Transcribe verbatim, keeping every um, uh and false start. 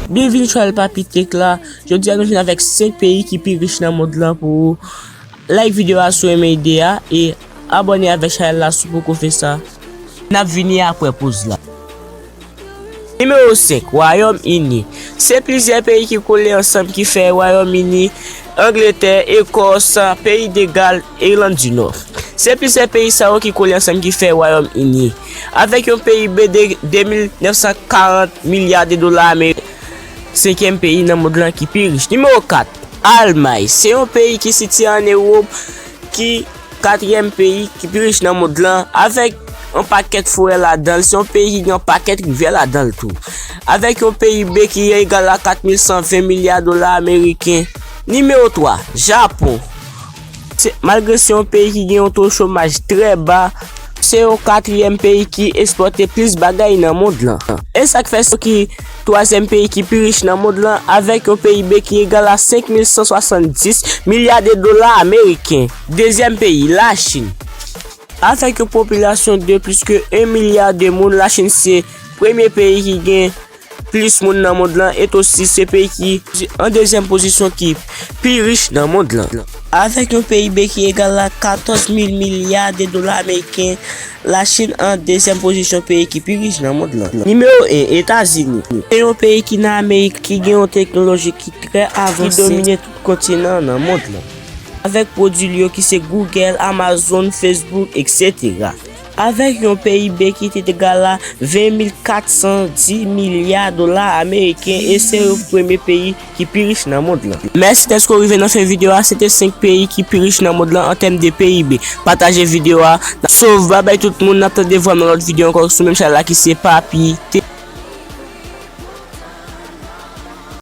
Byenvini sou Papy Tech la. Jodi a nou vin avèk senk peyi ki pi rich nan mond lan pou ou. Like videyo a si w renmen ide a e abòne avèk chanèl la si w poko fè sa. N ap vini apre poz la. Nimewo senk, Wayòm Ini. Se plizyè peyi ki kole ansanm ki fè Wayòm Ini, Angletè, Ekòs, Peyi de Gal, Irland di Nò. Se plizyè peyi sa yo ki kole ansanm ki fè Wayòm Ini. Avèk yon P I B de de mil nèf san karant milya de dola ameriken, senkyèm peyi nan mond lan ki pi rich. Nimewo kat, Almay. Se yon peyi ki sitiye ann Ewòp, ki katriyèm peyi ki pi rich nan mond lan, avèk yon pakèt forè ladan l. Se yon peyi ki gen yon pakèt rivyè ladan l tou. Avèk yon P I B ki egal a kat mil san ven milya dola ameriken. Nimewo twa, Japon. Se, malgre se yon peyi ki gen yon to chomaj trè ba, se yon katriyèm peyi ki ekspòte plis bagay nan mond lan. E sa k fè se ki twazyèm peyi ki pi rich nan mond lan, avèk yon P I B ki egal a senk mil san swasanndis milya de dola ameriken. Dezyèm peyi, Lachin. Avèk yon popilasyon de plis ke en milya de moun, Lachin se premye peyi ki gen plis moun nan mond lan, e osi se peyi ki an dezyèm pozisyon ki pi rich nan mond lan. Avèk yon P I B ki egal a katòz mil milya de dola ameriken, Lachin an dezyèm pozisyon peyi ki pi rich nan mond lan. Nimewo en, Etazini. Se yon peyi ki nan Amerik ki gen yon teknoloji ki trè avanse, ki domine tout kontinan nan mond lan, avèk pwodui l yo ki se Google, Amazon, Facebook, etsetera. Avèk yon P I B ki te egal a ven mil kat san di milya dola ameriken, e se yo premye peyi ki pi rich nan mond lan. Mèsi dèske w rive nan fen videyo a. Se te senk peyi ki pi rich nan mond lan an tèm de P I B. Pataje videyo a. So, babay tout moun, n ap tande vwa m nan lòt videyo ankò sou menm chanèl la ki se Papy Tech.